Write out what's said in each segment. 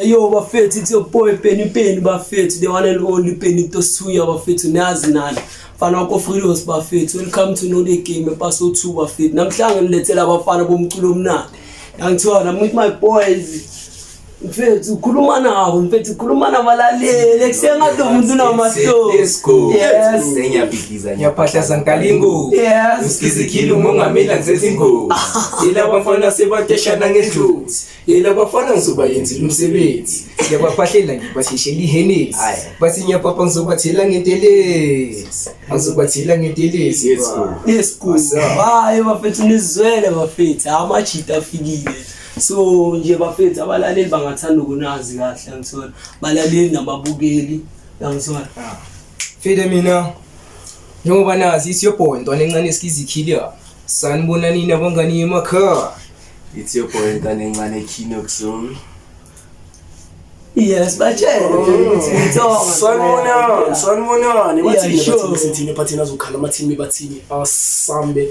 Yo bafethu, it's your boy Penny Penny bafethu, the one and only Penny Tosuya bafethu, nazi nani. Mfana wakho Freedos bafethu, welcome to Know The Game episode 2 bafethu. Namhlanje ngilethela abafana bomculo omnandi. Yangithola, I'm with my boys. Mfethu ukhuluma nabo, mfethu ukhuluma nabalaleli. Ekusengathi umuntu unamahloni. Let's go. Yes. Sengiyabhikiza Ngiyaphahlaza ngikalingo. Yes. Usikizikhile umongameli angisethi ingozi. Yila bafana sebateshana ngedlozi. Yila bafana ngizobayenzela umsebenzi. Ngiyabaphahlela ngibashishela ihenesi. Aye. Bathi ngiyapapa ngizobathela ngetelezi. Ngizobathela ngetelezi. Let's go. Yes, cool. What's up? Hayi bafethu nizwele bafethu, amajita afikile. So nje bafethu abalaleli bangathanda ukunazi kahle ngithola. Balaleli nababukeli ngithola. Fede mina njengoba nazi it's your boy ntwana encane esikizikhile. Sanibona nini abangani emakhaya. It's your boy ntwana encane Kinox Zone. Yes, batshele ukuthi ngithonga. Sanibonani, sanibonani. Yeah, Bathini sure. bathini sithini bathini azokhala amathini bathini asambe.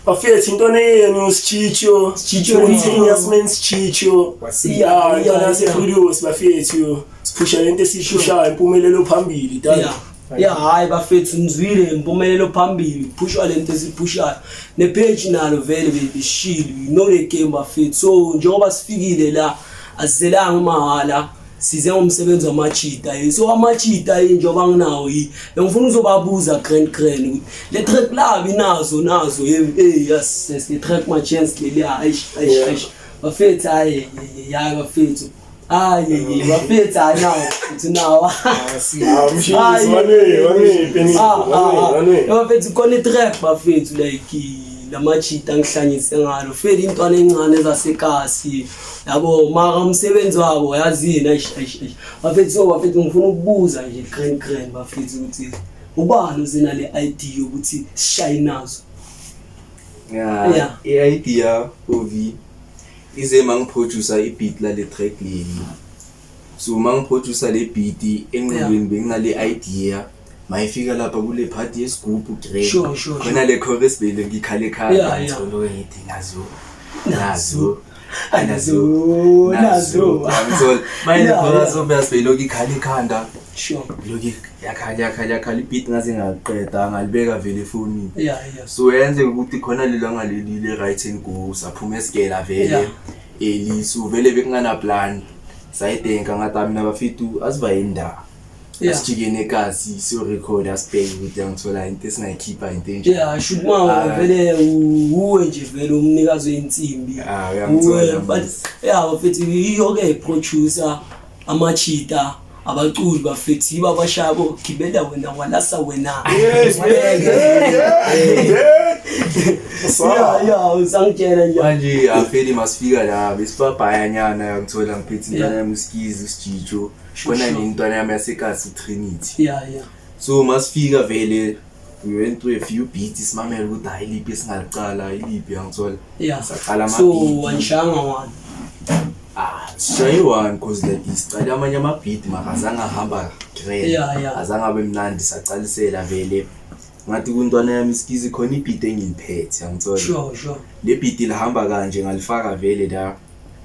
Bafethu intwana yenu Sichicho. Sichicho. Continuous man Sichicho. Wasi. Yeah, Yeah, intwana yeah. yase-Freedos bafethu. Siphusha lento esiphushayo impumelelo phambili dani. Yeah. Yeah, hayi bafethu nizwile impumelelo phambili, phushwa lento esiphushayo. Ne page nalo vele beshilo, you know the game bafethu. So njengoba sifikile la asizelanga mahala size ngomsebenzi wamachita yi. So amachita yi njengoba nginawo yi. Bengifuna uzobabuza grand grand ukuthi le track lab inazo nazo hey hey yes yes le track my chance leliya eish eish Yeah. eish. Bafethu hayi hayi bafethu. Hayi bafethu hayi nawo futhi nawo. Ah, mshisi, one way, one way, Penny. One way, one way. Bafethu khona i-track bafethu like lamachita angihlanyise ngalo feli intwana encane ezasekasi yabo mara umsebenzi wabo yazini eish eish eish bafethu so bafethu ngifuna ukubuza nje grand grand bafethu ukuthi ubani ozina le ID yokuthi sishaye nazo. Yeah. Yeah. I-idea OV ize mangiproducer i-beat lale track leli. So mangiproducer le beat engqondweni benginale idea. Mayifika lapha kule part yesigubhu grand. Sure, Khona le chorus bele ngikhale khala. Yeah. Ngitholo ngithi nazo. Nazo. Nazo. Nazo, nazo. Angithola. Manje Yeah, chorus yeah. obvious belokhu ikhala ikhanda. Sure. Lokhu yakhala yakhala yakhala i-beat ngaze ngaqeda ngalibeka vele efonini. Yeah. So yenzeka ukuthi khona lelo ngaleli le right and go saphuma esigela vele Yeah. eli so vele bekungana plan sayidenka ngathi mina bafethu asivaye indawo Yeah. asijikeni ekasi siyorekhoda asibheke ukuthi angithola into esingayikhipha into enje Yeah, shoot ma Ah. vele uwe nje vele umnikazi wensimbi. Ah, uyangithola, Uwe, but mfethu. yeah bafethu iyo ke producer amachita abaculi bafethu yibo abashaya bo gibela wena walasa wena. Yes, man. Yeah, yeah. Yeah, usangitshela nje. Manje afeli masifika la besibabhayanyana yangithola ngiphethe intwana yami uSkizi uSijijo khona nentwana yami yasekasi uTrinity. Yeah. So masifika vele we went through a few beats simamela ukuthi hayi iliphi esingalicala iliphi yangithola. Yeah. Saqala So ama-beat. wanishanga one. Ah, sishaye one cause like sicale amanye ama-beat mara azange ahamba grand. Yeah. Azange abe mnandi saqalisela vele. Ngathi kuntwana yami iskizi khona i-beat engiyiphethe yangithola. Sure. Le beat lihamba kanje ngalifaka vele la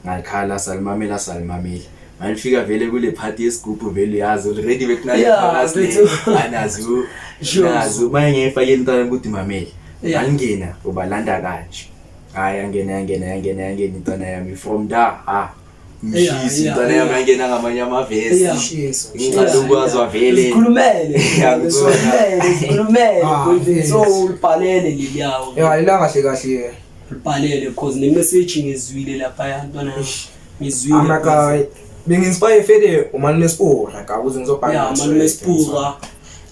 ngalikhala salimamela salimamela. Malifika vele kule party yesigubhu vele yazi already bekunale Yeah, chorus le. bethu. Anazo. Sure. Nazo manje ngifake intwana ukuthi mamele. Yeah. Ngangena ubalanda kanje. Hayi yangena yangena yangena yangena intwana yami from there ah Yeah, mshisi yeah, intwana yami yeah. yangena ngamanye amavesi. Yeah. Shiso. Ngiqala ukwazwa vele. Sikhulumele. Yeah, ngithola. Sikhulumele, sikhulumele. Ah, yes. So ulibhalele leliyawo. Yeah, ila kahle kahle. Ulibhalele cause ne message ngizwile lapha yantwana. Ngizwile. Amaka bengi-inspire fede umalume Spura ka ukuze ngizobhala. Yeah, malume Spura.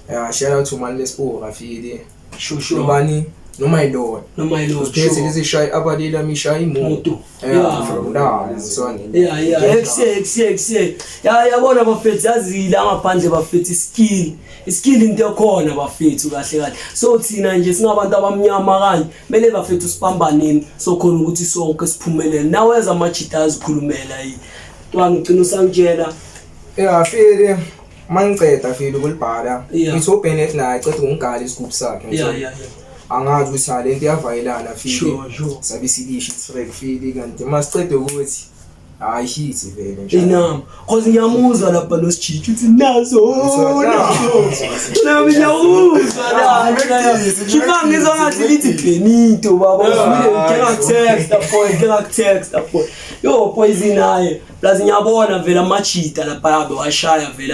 Yeah, shout out to umalume Spura fede. Sure. Nobani noma yilona. Noma yilo. Usiphethe Sure. lezi shayi abalila mishayi imoto. Moto. Yeah, Yeah. from la so Yeah. Exe exe exe. Ya yabona bafethu yazi la ngaphandle bafethu skill. Iskill into ekhona bafethu kahle kahle. So thina nje singabantu abamnyama kanje kumele bafethu sibambaneni so khona ukuthi sonke siphumelele. Naweza amajita azikhulumela yi. Ntwana ugcina usangitshela. Yeah, fede mangiceda fede ukulibhala. Yeah. Ngithi uBennett naye ceda ukungigala isigubhu sakhe. Yeah. Angazi ukuthi ha lento iyavayelana fede. Sure. Sabe silisho i-track fede kanti masicede ukuthi Hayi hit vele nje. Inamba. Cause ngiyamuzwa lapha noSijiji uthi nazo. Nami ngiyakuzwa la. Shiba ngizwa ngathi lithi Benito baba uzwile ngike ngakutext boy ngike ngakutext boy. Yo poison naye. Plus ngiyabona vele amajita lapha yabe washaya vele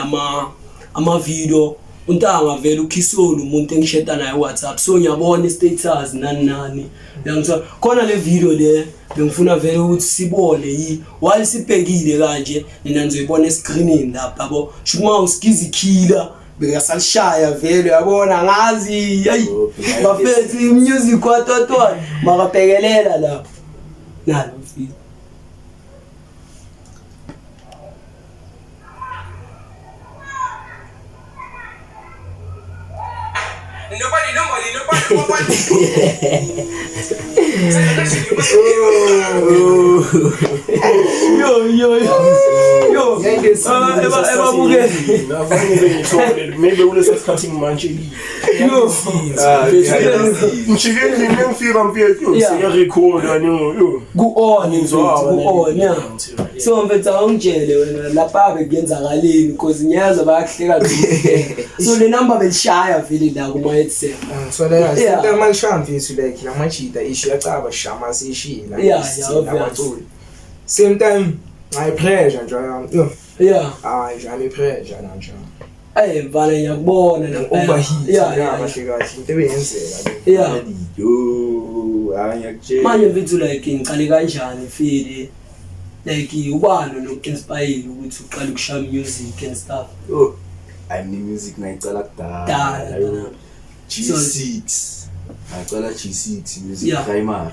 ama video. Untanga vele ukhisoni umuntu engisheta naye WhatsApp. So ngiyabona i-status nani nani. Uyangithola khona le video le bengifuna vele ukuthi sibone yi while sibhekile kanje nina nizoyibona escreenini lapha yabo shuma uskizi killer bekasalishaya vele uyabona ngazi hayi bafethu music watotwana makabhekelela lapha nalo mfethu. Nobody, nobody, nobody, nobody. Yo yo yo yo. Ebabukele. Maybe kuleso sikhathi ngimantshekile. Yo. Ngijike endlini ngifika mfethu Yeah. sekuyarekhoda no yo. Ku-on mfethu, Ngizwa ku-on yeah. So mfethu awungitshele wena lapha bekuyenzakaleni because ngiyezwa bayakuhleka nje. So le number belishaya vele la kuma headset. So la Yeah. into manje mfethu like lamajita ishu yacaba shama sishila. Yeah, obvious. Same time I pressure nje yo. Yeah. Hayi nje I'm pressure nje. Eh mfana ngiyakubona lapha. Overheat Yeah, yeah. kahle kahle into ebeyenzeka le. Yeah. Yo, hayi ngiyakutshela. Manje mfethu like ngiqale kanjani feel like ubani noku-inspire ukuthi uqale ukushaya music and stuff. Yo, hayi mina music ngayicala Kudala, kudala. Yo. kudala. G6. Ngacala G6 music Yeah. primary.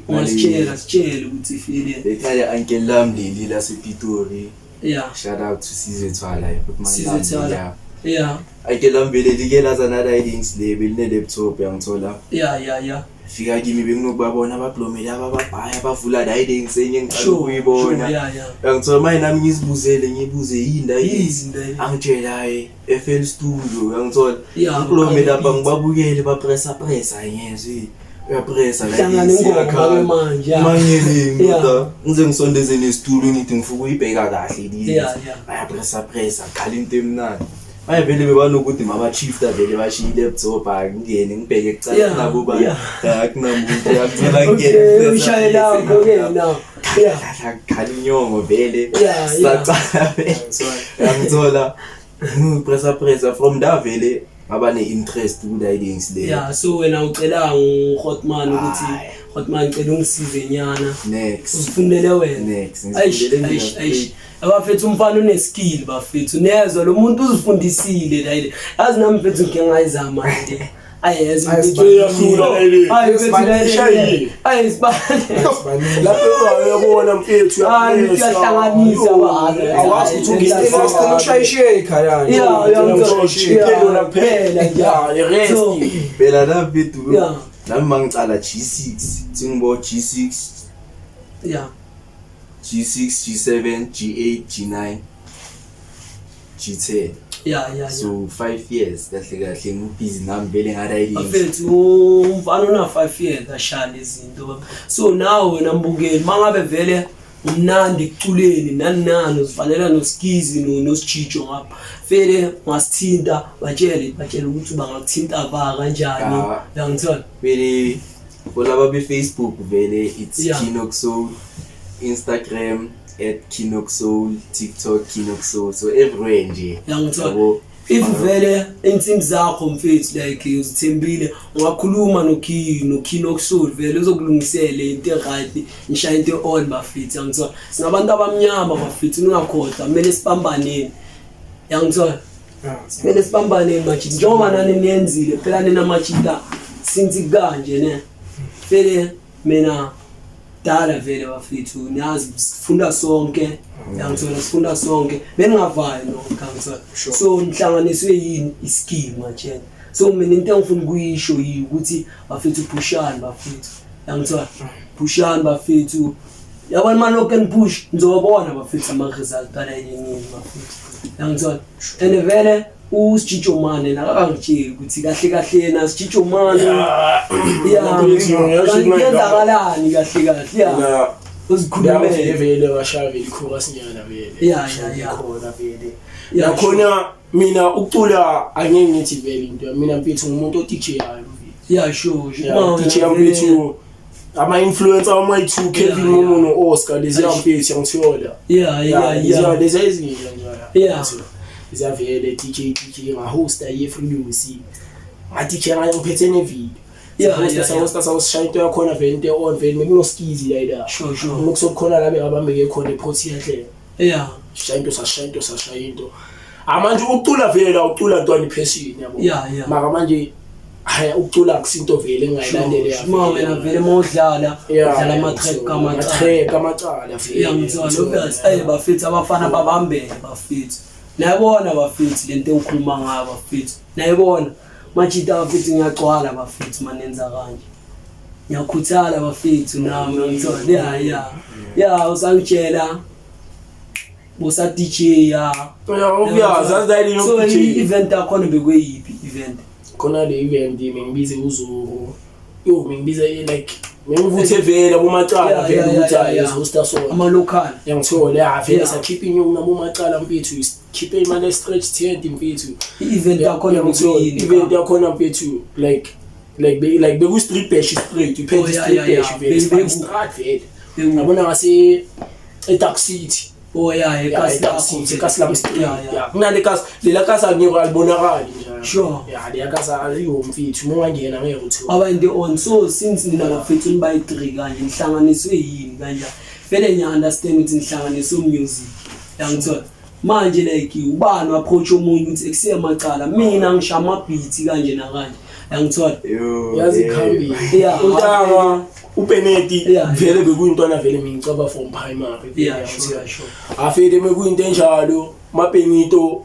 Ungasitshela sitshele ukuthi feel Bekhale uncle lami leli lasePitori. yeah. Shout out to Sizwe Thwala. Sizwe Thwala. Yeah. Uncle lami vele like laza na ridings le beline laptop yangithola. Yeah, yeah, yeah. Fika kimi benginokubabona abablomela abababhaya bavula ridings enye ngiqala Sure. ukuyibona. Sure, yeah, yeah. Yangithola manje nami ngizibuzele ngibuze yini la Yini la? Angitshela hayi FL Studio yangithola. Yeah, Ngiblome lapha beat. ngibabukele bapressa pressa ngiyezwe. Uyapressa la Hlangana ingoma ke manje, yeah. Manje Yeah. ngithi ngize ngisondeze nesitulo ngithi ngifuna ukuyibheka kahle le. Yeah, yeah. Bayapressa pressa khala into emnandi. Manje vele bebanokuthi mabashifta vele bashiye i-laptop angingene ngibheke kucala Yeah, nabo ba. yeah. Akunamuntu yakuthola Okay, ngene. ushaye lapho ke now. Yeah. Khala inyongo vele. Yeah, yeah. Sacala vele. Yangithola pressa pressa from there vele ngaba ne-interest ku-ridings le. Yeah, so wena ucela nguHotman ukuthi Hayi. Hotman ngicela ungisize nyana. Next. Uzifundele wena. Next. Eish, Ngizifundele mina eish, eish. Abafethu umfana uneskill bafethu. Nezwa lo muntu uzifundisile la ile. Yazi nami mfethu ngike ngayizama nje. Ayi yazi Ayi, mfethu. iyahlula le ile. Ayi mfethu la ile. Ishayile. Ayi sibale. Lapho uyabona mfethu Hayi, uyahlanganisa wa. Awazi ukuthi Hayi, ungena Sicela ukushaya ishake la nje. Yeah, Yeah, phela nje. Yeah, the rest. So, Phela la mfethu Yeah. nami mangicala G6 thi ngibo G6 yeah. G6 G7 G8 G9 G10 Yeah, yeah, yeah. so 5 years kahle kahle ngibhizi nami vele nga-ridings Bafethu umfana una 5 years ashaya izinto. So nawe wena mbukeli mangabe vele umnandi ekuculeni nani nani uzifanela noskizi nosjijo ngapha. Vele ungasithinta batshele ukuthi bangakuthinta ba kanjani. Ah. Uyangithola? vele for laba be-Facebook vele it's Yeah. Kinox Soul Instagram at Kinox Soul TikTok Kinox Soul so everywhere nje Uyangithola? Yabo. If vele insimbi zakho mfethu like uzithembile ungakhuluma noKinox Soul vele uzokulungisela into eright nishaya into on bafethu uyangithola. Singabantu abamnyama bafethu ningakhohlwa kumele sibambaneni. Uyangithola? Kumele sibambaneni manje njengoba nani niyenzile phela nina majita since kanje ne. Vele mina dala vele bafethu niyazi sifunda sonke uyangithola sifunda sonke beningavayo nonke angithola. So nihlanganiswe yini iskill manje. So mina into engifuna ukuyisho yi ukuthi bafethu pushani bafethu uyangithola pushani bafethu yabona manje lokho push nizobona bafethu ama result ala yini bafethu uyangithola. And vele uSjijo Mane nakangitsheli ukuthi kahle kahle yena Sjijo Mane yeah Mfethu, ngiyazi kanti ukuthi kuyenzakalani kahle kahle yeah. La Uzikhulumele. Vele vele ngashaya vele ichorus nyana vele. Yeah. Khona vele. Yeah, Nakhona mina ukucula angeke ngithi vele into mina mfethu ngumuntu o DJ-ayo mfethu. Yeah, sure. Yeah, Ma, DJ wena vele- mfethu ama-influencer ama-two Kevin Yeah, Momo no-Oscar leziya mfethu yangithola. Yeah. Leziya izinto nje. Yeah. Leziya vele DJ DJ ngahosta ye-Free Nga DJ ngiphethe ne-video. Yeah, Sahosta yeah, sahosta sawusishaya into yakhona vele into on vele bekunoskizi la ila. Sure. Nokusokhona la bengabambeke khona ePort Yahle. Yeah. Shaya into sashaya into sashaya into. Manje ukucula vele awucula ntwana ipheshini yabo. Yeah. Mara manje hayi ukucula akusinto vele engayilandele Sure. Ma wena vele mawudlala udlala ama-track amacala. ama-track amacala vele. Yeah, ngithola obvious. Eh bafethu abafana babambele bafethu. Nayibona bafethu lento engikhuluma ngayo bafethu. Nayibona majita bafethu ngiyagcwala bafethu manenza kanje. Ngiyakhuthala bafethu nami ngithola. Yeah. Yeah, usangitshela bosa DJ ya. Yeah, obvious azidayile So no DJ. i-event yakhona bekuyiphi event? Khona le event bengibize uZoro. Yo bengibize like bengivuthe vele kumacala Yeah, vele yeah, ukuthi yeah, hayi yeah. hosta sona. Ama-local. Yangithola ya vele Yeah. sakhipha inyuku nabomacala mfethu sikhiphe imali e-stretch tent mfethu. I-event yakhona bekuyini? Event yakhona mfethu like like beku street bash straight Oh, uphethe yeah, street yeah, yeah. bash vele Beku- street vele. Beku- Yabona ngase eDark City. Oh yeah, Yeah, ekasi eDark lakho City, vele. ekasi lami street. Yeah, yeah. Yeah, kunale kasi lela kasi angeke alibonakali nje. Sure. Yeah, leya kasi ayiyo mfethu uma ungangena ngeke uthole. Aba into on so since nina bafethu nibayi-3 kanje nihlanganiswe yini kanjani vele ngiya-understand ukuthi nihlanganiswe music yangithola manje like ubani approach omunye ukuthi ekusiye macala mina ngisha ama-beat kanje nakanje yangithola Yo, Yazi yeah. ikhambile. Yeah. Untanga uPeneti Yeah, vele bekuyintwana vele mengicaba from primary. Yeah, Vele, sure, yeah, sure. Afede mekuyinto enjalo mapenito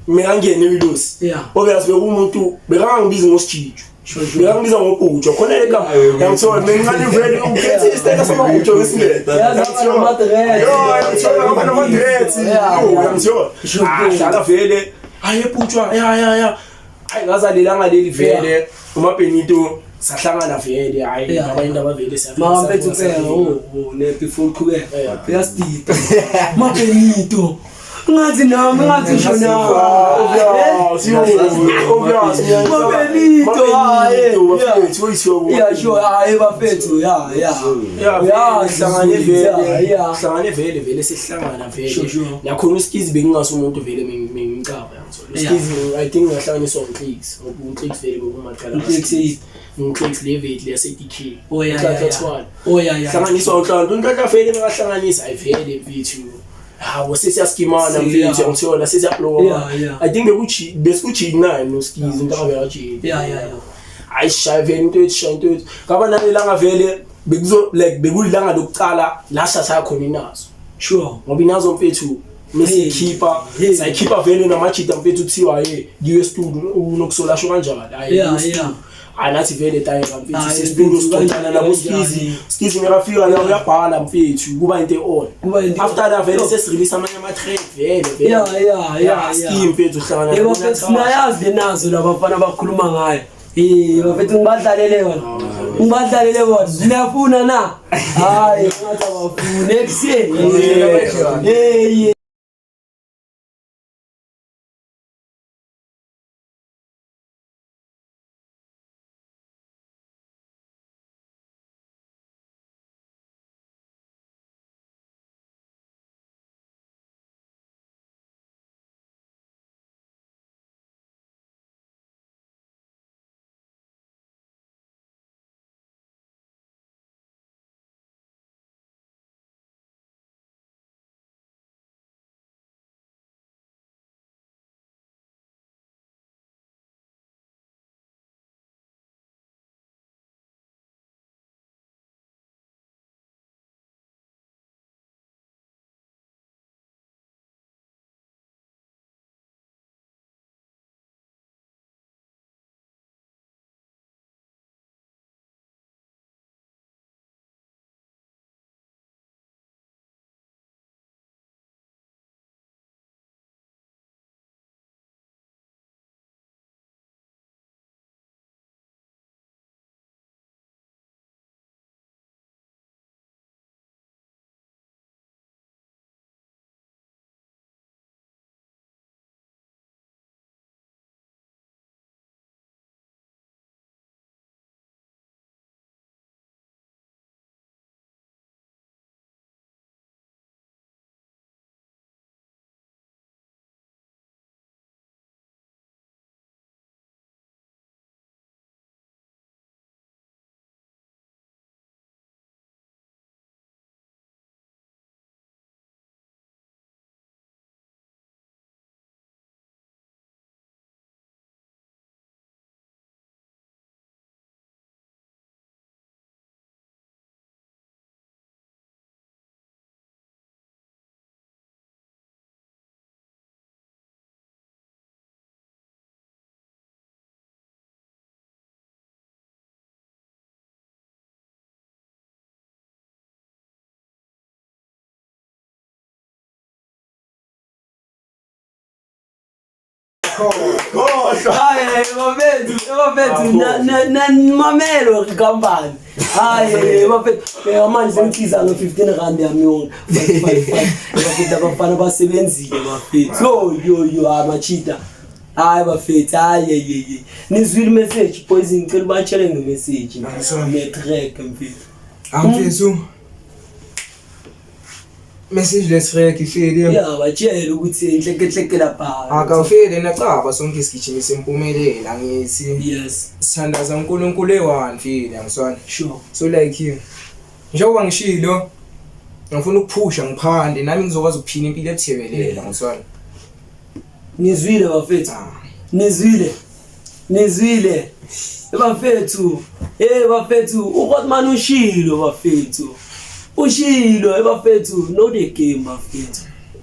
mekangene uyilosi. Yeah. Obvious bekumuntu bekangangibizi ngosijijo. Sure, sure. Bekangibiza ngobhujo khona le gama yangithola mengincane vele ukhethe isitayela samabhujo ngesingene. Yazi ama-dreads. Yo, yangithola ngaba nama-dreads. Yeah, Yo, yeah. yangithola. Sure, Ah, sure. hlala vele. Hayi ebhutshwa ya ya ya. Hayi ngazalelanga leli vele umapenito sahlangana vele hayi Yeah. ngaba indaba vele siyafika. Mama mfethu safika, phela safika. oh ne before uqhubeka Yeah. uyasidida mabenito ngathi nami ngathi ngisho nawe Obvious, yo, obvious, mina Mabenito, hayi, Mabenito, yeah. bafethu, oyithiwa Yeah, sure, hayi bafethu, yeah, yeah. Yeah, Yeah, sihlangane vele, yeah, yeah. sihlangane vele vele sihlangana vele. Sure, sure. Nakhona uSkizi bengingasi umuntu vele mengicaba yangithola. Yeah. uSkizi I think ngahlanganiswa uNclicks, ngoba uNclicks vele bekumaqala. uNclicks yiphi? uNclicks le vele yase DK. Oh, yeah, yeah, yeah. Thwala. Oh, yeah, yeah. Hlanganiswa uNhlanhla, uNhlanhla vele bekahlanganisa ayi vele mfethu. Hawo sesiyaskimana Si- yeah. mfethu yangithola sesiyablowa. Yeah, yeah. I think bekuchi besikuchi 9 noSkizi into akabekaji. Yeah, yeah, yeah. Hayi shaya vele into yethu shaya into yethu. Ngaba nalelanga vele bekuzo like bekuyilanga lokuqala la shasha khona inazo. Sure. Ngoba inazo mfethu mesikhipha Hey. sayikhipha vele namajita mfethu kuthiwa hey ngiwe studio unokusola sho kanjani hayi Yeah, ngiwe studio. yeah. Hayi nathi vele tayeka mfethu Hayi, sesistudio mfethu, sixoxana kanjani, nabo kanjani. Skizi Skizi ngiyafika la uyabhala mfethu kuba into on Kuba into after that vele Yo. sesirelease amanye ama track vele vele Yeah, yeah, yeah, yeah. Ski mfethu uhlangana Eh bafethu sinayazi lenazo labafana bakhuluma ngayo. Eh bafethu ngibadlalele yona. Ngibadlalele bona. Niyafuna na? Hayi ngathi abafuni. Ekuseni. Hey. Hayi bafethu, bafethu nanimamelo company. Hayi bafethu, bheka manje sengihliza nge-15 rand yami yonke. 555. Bafethu abafana basebenzile bafethu. Yo yo yo amachita. Hayi bafethu, hayi ye ye ye. Nizwile message boys ngicela ubatshele nge-message. Ne-track mfethu. Amfethu. Message lesrek ifile. Yeah, batshele ukuthi inhlekehleke lapha. Akawufile nacaba sonke sigijimisa impumelelo angithi. Yes, Sithandaza uNkulunkulu ewan file angiswana. sure. So like njengoba ngishilo ngifuna ukuphusha ngiphande nami ngizokwazi ukuphila impilo ebuthebelela ngiswana. Nizwile bafethu. Ah. Nizwile. Nizwile. Bafethu. Eh bafethu, uHotman ushilo bafethu. Ushilo bafethu, know the game bafethu.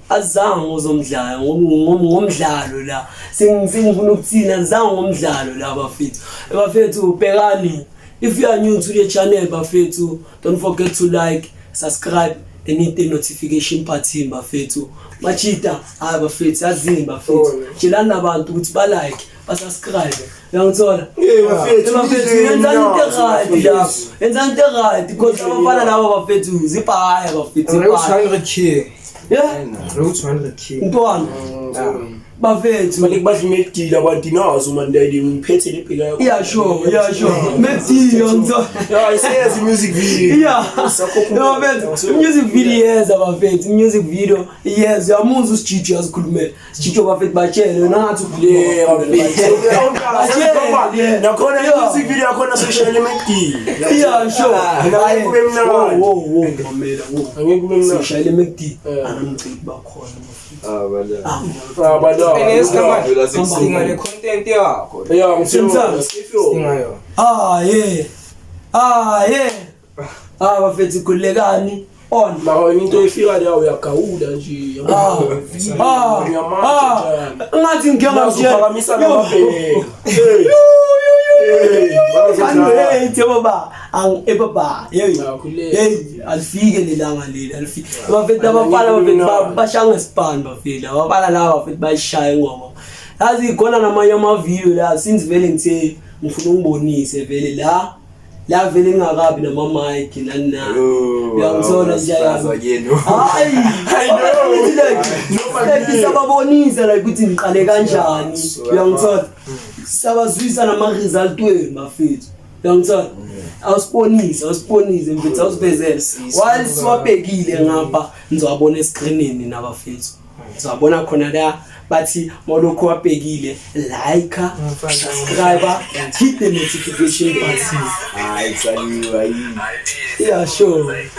Azange uzomdlala ngomdlalo la. Sengifuna ukuthina azange ngomdlalo la bafethu. Bafethu bhekani. If you are new to the channel bafethu, don't forget to like, subscribe and hit the notification button bafethu. Machita, hayi bafethu, yazini bafethu. Tshelani nabantu ukuthi ba like, ba subscribe. Uyangithola? Eh bafethu, Bafethu yenzani into right lapho. Yenzani into right because abafana laba bafethu zibhaya bafethu Road zibhaya. 100k. Yeah, Road 200k. ntwana bafethu. Manje badla imedila abantu nazo mandayile ngiphethe le bheka yakho. Yeah sure, yeah sure. Merci ngithola. Yeah, isiyeza music video. Yeah. No, bafethu, music video iyeza bafethu, music video iyeza. Uyamuzwa uSijiji azikhulumela. Sijiji bafethu batshele wena ngathi Yeah, ukhuluma. bafethu. Nakhona Yeah. music video yakhona soshayela imedila. Yeah, sure. Angeke kube mnandi. Wo wo wo mamela wo. Angeke kube mnandi. Sishayele McD. Yeah. Anamciki bakhona bafethu. Ah bala. Ah, Ah, bala. Enesikhamani. Sidinga Sidinga le content yakho. Yeah, ngitshela. Sidinga yona. Ah, yeah. Ah, yeah. Ah, bafethu khulekani on. Mara into efika la uyagawula nje. Ah. Ah. Ah. Ngathi ngike ngamtshela. Ngiyamaphakamisa Yo. namabheka. Hey. Kanti baba ang ebaba hey Ngiyakhuleka. hey alifike lelanga leli alifike bafethu abafana bafethu bashaya ngesipani bafethu abafana laba bafethu bayishaya ingoma yazi khona namanye amavidiyo la since vele ngithe ngifuna ungibonise vele la la vele ngingakabi nama-mic nani nani uyangithola nje hayi like sababonisa like ukuthi ngiqale kanjani uyangithola sabazwisa nama-result wenu bafethu uyangithola awusibonise awusibonise mfethu awusivezele while siwabhekile ngapha nizowabona eskrinini nabafethu nizowabona khona la bathi mawulokhu wabhekile like subscribe hit the notification button Hayi saliwa yini. yeah sure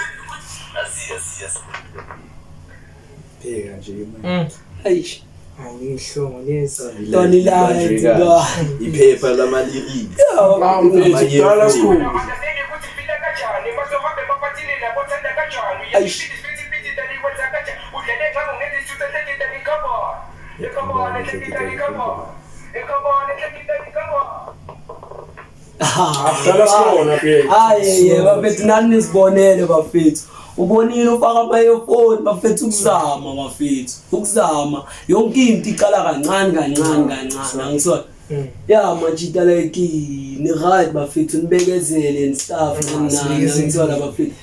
Pheka nje manje. Eish. Angihlongo lezi. Tony Light, ba. Iphepha lama-lyrics. Mfethu, school. Eish. Dala skhona phela. Hayi ye bafethu nani nisibonele bafethu. Ubonile ufaka ama-earphone bafethu ukuzama bafethu. Ukuzama yonke into iqala kancane kancane kancane angisona. Yeah majita like ni right bafethu nibekezele and stuff nani nani angisona bafethu.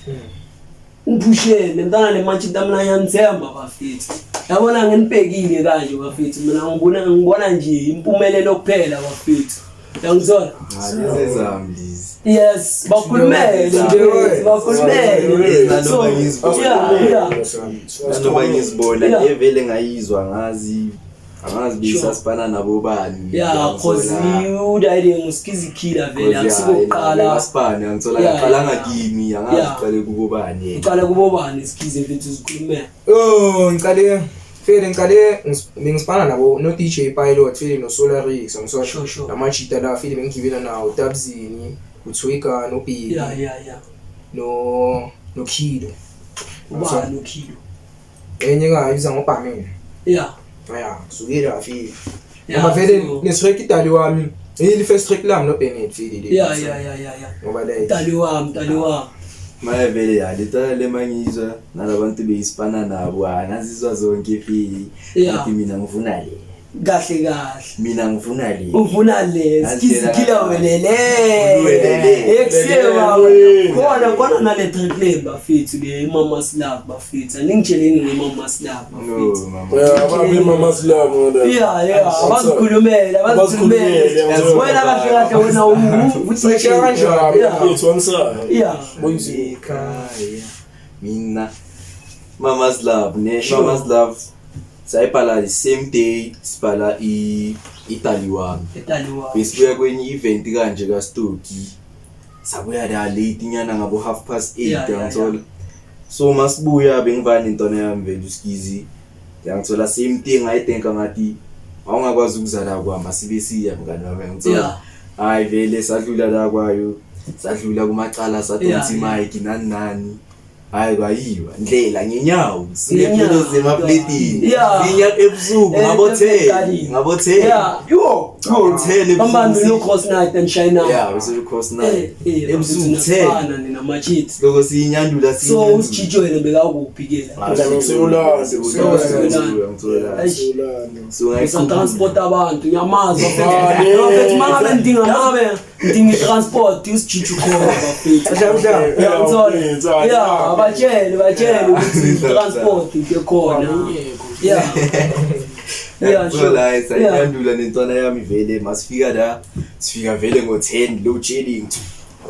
Niphushele mntana le majita mina ngiyanithemba bafethu. Yabona nginibhekile kanje bafethu mina ngibona nje impumelelo kuphela bafethu. Yangithola? Hayi lezi zami lezi. Yes, bakhulumele mfethu, bakhulumele. So, Noma ngizibona. yeah, yeah. Noma ngizibona Yeah. le vele ngayizwa ngazi angazi besasifana nabo bani. Yeah, cause udayile nguskizikila vele akusikokuqala. Asipane angithola Yeah, ngaqalanga yeah. kimi angazi Yeah. uqale kubo bani yena. Uqala kubo bani iskizi mfethu uzikhulumele. Oh, ngiqale fele ngiqale bengisipana nabo no DJ Pilot fele no Solarix angisona Sure, sure. namajita la fele bengigibela nawo Tabzini uTwika no Big Yeah, yeah, yeah. no Kido Ubani uKilo? enye ngayibiza ngobhameni Yeah. ya sukela fele Yeah, ngoba vele so- ne-track idali wami yili first track lami no Bennett fele le Yeah, yeah, yeah, yeah, yeah. ngoba like Mdali wami, mdali wami. Maye vele ya letala le mangizwa nalabantu beyisipana nabo ah, ngazizwa zonke fili. Yeah. Ngathi mina ngifuna le. Kahle kahle. Mina ngifuna le. Ufuna le Ngazitshela skila kahle. welele. Welele. Ekuseba Welele. khona khona nale track le bafethu le Mama's Love bafethu. Aningitsheleni nge Mama's Love No, bafethu. mama. Yeah, ababe mama's love ngona. Yeah, abazikhulumele, abazikhulumele. Abazikhulumele, Wena kahle kahle wena Usayishaya kanjani? Yeah. It's one side. Yeah. Boyizini. Ekhaya mina Mama's Love ne Sure. Mama's Love sayibhala the same day sibhala i Italian Etaliwa. besibuya kwenye event kanje kaStoki sabuya la late nyana ngabo 8:30 Yeah, ngithola so masibuya bengivana intwana yami vele uskizi ngithola same thing I think ngathi awungakwazi ukuzala kwami sibe siya mngani wami ngithola Yeah. hayi vele sadlula la kwayo sadlula kumacala sadonsa Yeah, yeah. imic nani nani hayi kwayiwa ndlela ngenyawo Ngenyawo, sinephilo zemapletini Yeah. sinya ebusuku Eh, ngabo-10 ebusuku. ngabo-10 Yeah. Yo. Ngo-10 Bambambe no ebusuku cross night and shine out. yeah bese cross Eh, night eh, ebusuku 10 10 nina machithi. loko siyinyandula So usijitsho yena bekakuphi ke la? Mina ngiseUlando. Eish. Ulando. Usa-transport abantu ngiyamazi Ah, yeah. bafethu mangabe ngidinga mangabe ngidinga i-transport usijitsho khona bafethu. Mhlawumbe Uyangithola? Yeah, Yeah, abatshele batshele ukuthi i-transport into ekhona. Yeah. Yeah, sure. la sayinyandula nentwana yami vele masifika la sifika vele ngo-10 load shedding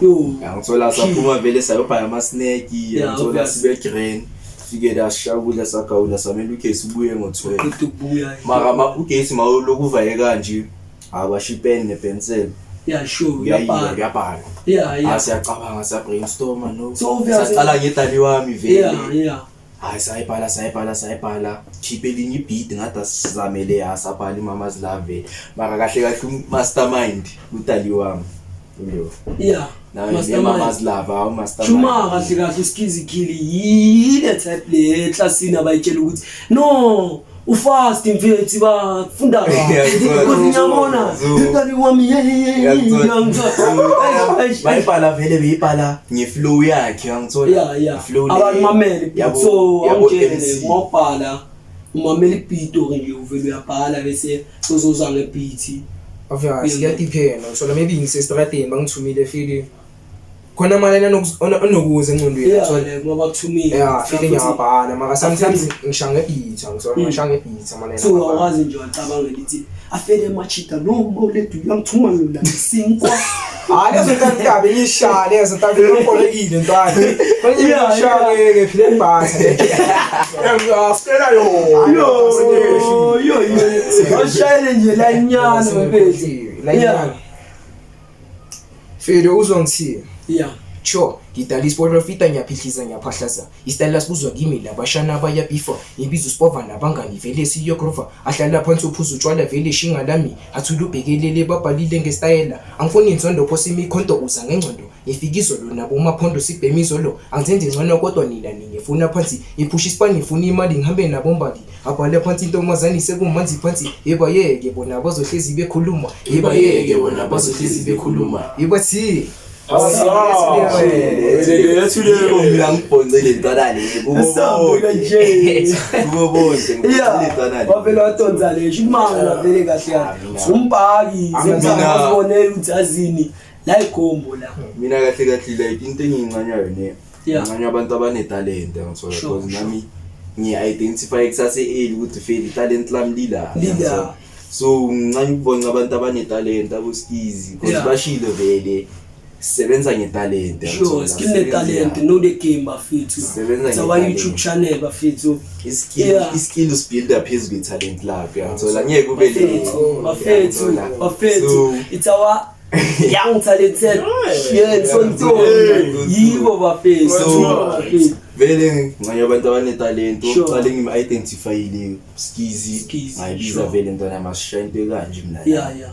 Yo. yangithola saphuma vele sayobhaya ama-snack Yeah, yangithola obvious. sibe grand sifike la sishakudla sagawula samele ugesi ubuye ngo-12 Qeda ukubuya. mara ugesi mawuloku uvaye kanje akwasho ipeni nepensel Yeah, sure. kuyayiwa Uyabhala. kuyabhalwa Yeah, Ah, yeah. siyacabanga siya-brainstorma no So obvious- saqala ngedali wami vele Yeah, yeah. hayi sayibhala sayibhala sayibhala khiphe elinye ibhidi ngathi asizamele asabhala imama's love vele mara kahle kahle umastermind udali wami uyo Yeah. Mastermind. nemama's love hawu mastermind Shuma kahle kahle uSkizikili yile type le eklasini abayitshela ukuthi no ufast mfethu bafunda kahle Ngiyakuthola. because ngiyabona ingane wami ngiyangithola bayibhala vele beyibhala ngeflow yakhe angithola yeah yeah Flow le- abantu mamele beat yabo- so yabo angitshele MC. ngobhala umamela ibeat or nje uvele uyabhala bese sozoza ngebeat Obvious, kuyadiphenda. So maybe ngisestradeni bangithumile fili. Khona mali anokuza engqondweni. yeah So like ngoba kuthumile yeah, fili ngiyabhala mara sometimes ngishaya ngebeat, ngithola ngishaya ngebeat mali. so awukwazi nje wacabangela ithi afele emachita no mawulethu uyangithuma mina sinkwa Hayi lezo ntantabe ngishaya lezo ntantabe ngikholekile ntwana. Manje Yeah, ngishaya ngephile ibhasa. Asicela yona. yo yo yo awushayele nje la inyana mfethu La inyana. Fede uzongithini? yeah Sure, ngidala isiporofita ngiyaphihliza ngiyaphahlaza. Isitayela sibuzwa kimi labashana bayabhifa. Ngibiza usipova nabangani vele siyogrofa. Ahlala phansi uphuza utshwala vele shinga lami. Athule ubhekelele babhalile ngesitayela. Angifuni inzondo phose imikhonto uza ngengcondo. Ngifika izolo nabo umaphondo sibhema izolo. Angizenzi ngcono kodwa nina ningifuna phansi. Ngiphusha isipani ngifuna imali ngihambe nabo mbali. Abhale phansi intombazane sekumanzi phansi. Yeba yeke bona bazohlezi bekhuluma. Yeba yeke bona bazohlezi bekhuluma. Yeba thi. Yikho mina ngibhonce le ntwana le kubo Sambuka bonke nje. kubo bonke ngibhonce le yeah ntwana le wavele wadonsa le shumanga vele kahle kahle Mina. umbhaki Mina. zenzabonela ukuthi azini la igombo la mina kahle kahle like into engiyincanywayo ne Yeah. ngincanywa abantu abanetalente ngithola Sure, because sure. nami ngiyi-identify kusase-early ukuthi feli italent lami lila Lila. ngithola. So ngincane ukubonca abantu abanetalente aboskizi because Yeah. bashilo vele sisebenza ngetalente sure ngithola. skill netalent Sisebenza- know the game bafethu Sebenza it's our ngetalent. YouTube channel bafethu iskill Yeah. iskill usibuilda phezu kwetalent lakho uyangithola ngeke ube le bafethu bafethu Uyangithola? bafethu So, it's our young talented yeah sonto yibo bafethu So- bafethu vele ngcanye abantu abanetalento Sure. oqale ngim-identifyile skizi Skizi, ngayibiza sure. vele ntwana masishaye into ekanje mina yeah yeah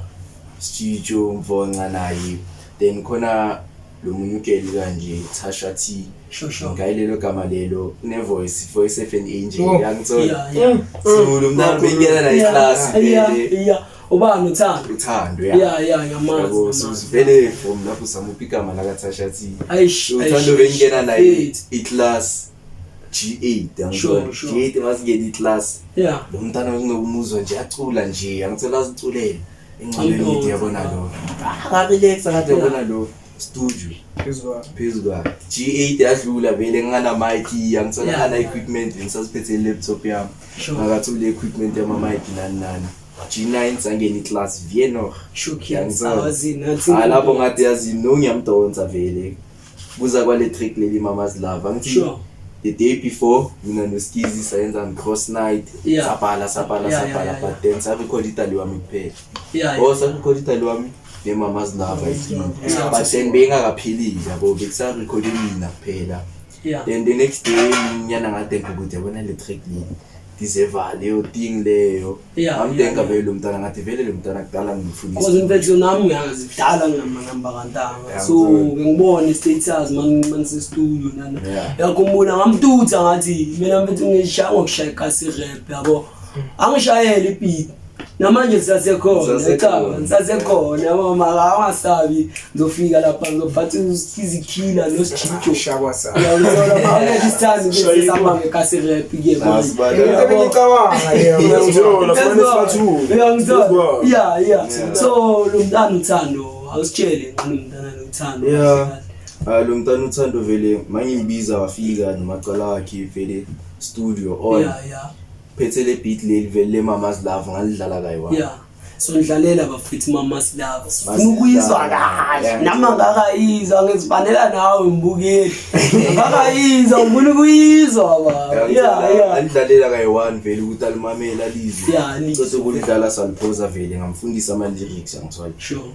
sitsho mvonca naye then khona lo munye ugeli kanje Tasha T sure sure ngayilelo gama lelo une-voice voice of an angel Oh. yangithola yeah yeah so lo mntana bengena naye class yeah vele yeah ubani uthando uthando yeah yeah ngiyamazi Yabo, so ngiyamazi. vele from lapho samupha igama lakaTasha T Aish, So, aish, uthando bengena naye aish. iclass G8 Sure, angithola. sure. G8 masingena iclass. Lo mntana nginokumuzwa nje acula nje, angithola aziculele. Engcwabeni Angithola. ngithi yabona lo. Akarelax akathi yabona lo studio phezu kwakhe. G8 yadlula vele ngingana mic, angithola ngana equipment, ngisasiphethe i-laptop yami. Ngakatholi equipment yama mic nani nani. G9 sangena iclass Vienor. Sure, kids. Yangizwa. Awazini, nathi. Ah lapho ngathi yazi no ngiyamdonsa vele. Kuza kwale trick leli Mama's Love. Angithi the day before mina noSkizi sayenza cross night sabhala sabhala sabhala but then sarecord itali wami kuphela. Oh sarecord itali wami ne Mama's Love I think. But then bengakaphilile yabo bekusarekhode mina kuphela. Then the next day nyana ngadenka ukuthi yabona le track le deserve leyo thing leyo. Ngamdenka vele lo mntana ngathi vele lo mntana kudala ngimfundisa. Cause mfethu nami ngiyazi kudala ngingamanamba kantanga. Yeah, So ngizwa. ngibone status man studio nana. Yakhumbula ngamtutha ngathi mina mfethu ngishaya ngokushaya ikasi rap yabo. Angishayele ibeat. Namanje sisasekhona, Sisasekhona. cha, sisasekhona yabo mara angasabi ngizofika lapha ngizophatha izikhila nosijijo. Shakwasa. Uyangithola mara isithandi bese sihamba ngekasi rap ke manje. Asibala. Bengicabanga leyo. Uyangithola, sibane sibathu. Uyangithola? Yeah, yeah. So lo mntana uthando awusitshele ngalo mntana uthando. Yeah. Ah lo mntana uthando vele mangimbiza wafika nomacala wakhe vele studio on Yeah, yeah. phethe le beat leli vele le Mama's Love ngalidlala kayi-one. Yeah. So ngidlalela bafethu Mama's Love. Sifuna ukuyizwa kahle. Yeah. Nami angakayizwa ngizifanela nawe mbukeli. Angakayizwa ngifuna ukuyizwa baba. Yeah. Alidlalela kayi-one vele ukuthi alimamele alizwe. Yeah, alizwe. Cede ukulidlala saliphoza vele ngamfundisa ama-lyrics angithola.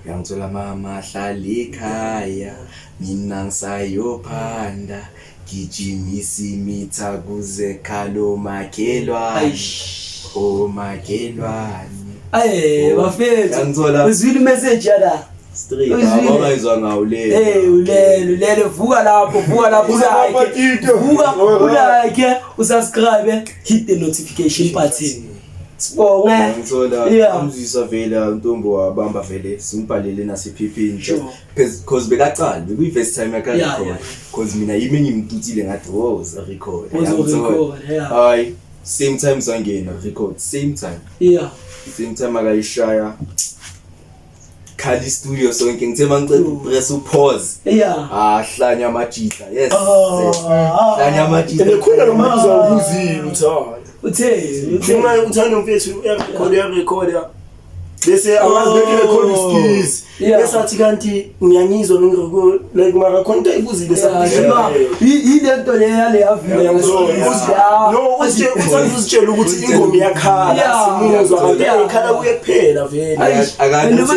Ngiyangithola mama hlala ekhaya mina ngisayophanda gijimisa imitha kuze khalo makhelwane. Aish. Oh makhelwane. Aye Oh, bafethu. Ngiyangithola. Uzwile message yala. Straight Uzwile. abangayizwa ngawo le. Hey ulele ulele vuka lapho vuka lapho Uza ulike Patito. vuka ulike usubscribe hit the notification button sibonge. Ngithola amzwisa vele ntombo wabamba vele simbhalele nasephepheni because bekaqala bekuyi first time yakhe record because mina yimi ngimtutile ngathi wo za record. Uzo record, yeah. Hayi same time sangena record same time. Same time akayishaya Khali studio sonke ngithe mangiceda press upause. Ah hlanya amajita yes. Hlanya amajita. Lekhona lo mbuzo awubuzile uthando. Uthe uthe Ufuna uthando mfethu uyarekhoda uyarekhoda. Bese angazi beke record skills. Bese athi kanti ngiyangizwa ngirecord like mara khona into ayibuzile Yeah, noma yilento le yale yavile. No uthanda uzitshela ukuthi ingoma iyakhala simuzwa kanti ikhala kuye kuphela vele. Akade Noma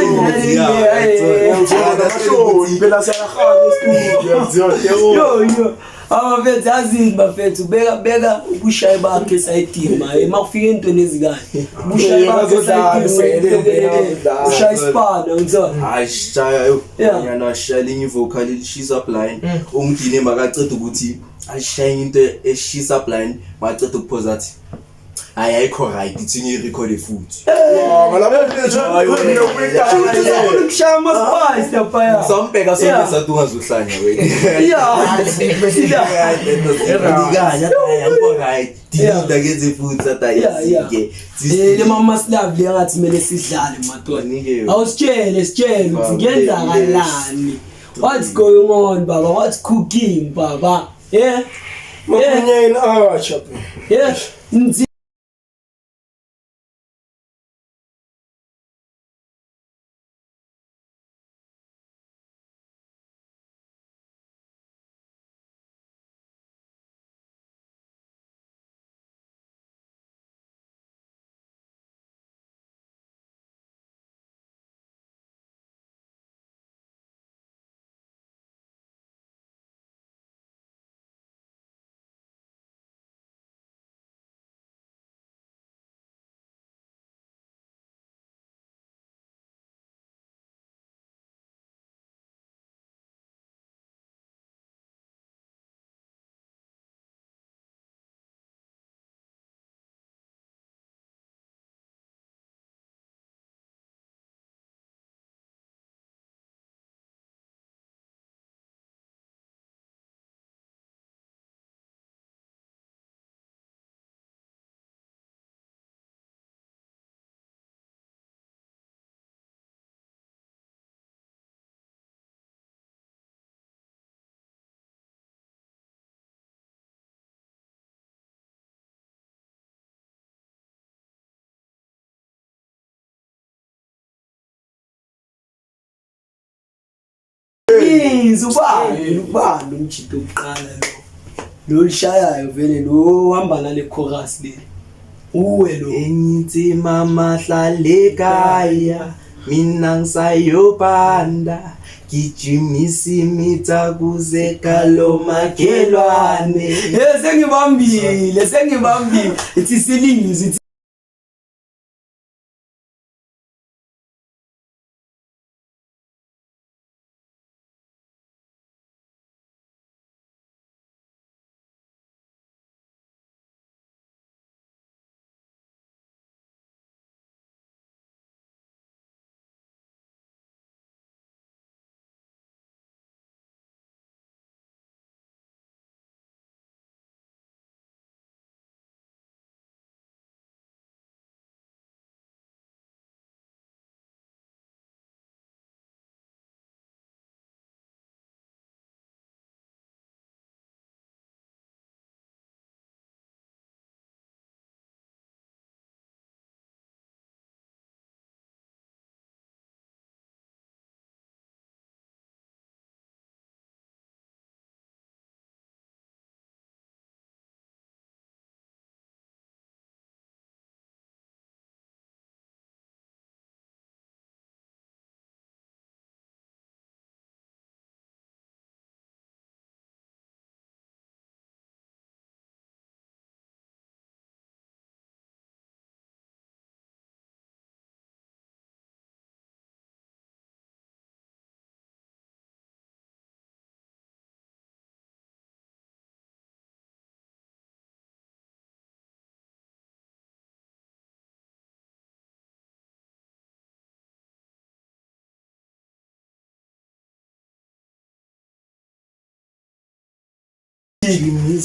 Amahloni phela siyahamba estudio. Yo yo. Abafethu yazini bafethu beka beka ubushayi bakhe esayidini ma makufika entweni ezikahle. Ubushayi bakhe esayidini. Ushaya isipana ngithola. Hayi shaya yo. Nyana shaya linye vocal elishisa blind. Ungidine makaceda ukuthi alishaye into eshisa blind maceda ukuphoza athi hayi ayikho right ithi ngiyirekhode futhi. Ngalapho mfethu mina Uzofuna ukushaya ama-spice laphaya. Sambheka sonke sathi ungazuhlanya wena. Ngikanya ayikho right. Dilida kenze futhi athi ayisike. Le Mama's Love le ngathi kumele sidlale madoda. Banike. Awusitshele sitshele ukuthi kuyenzakalani. What's going on baba? What's cooking baba? Yeah. Makunyeni acha. Yeah. Nzi Ngizwe ubani ubani umjito oqala lo. Lo lishayayo vele lo uhamba nale chorus le. Uwe lo. Enyithi mama hlalekaya mina ngisayobanda gijimisa imitha kuze kalomakhelwane. Eh sengibambile sengibambile. Ithi silizwe ithi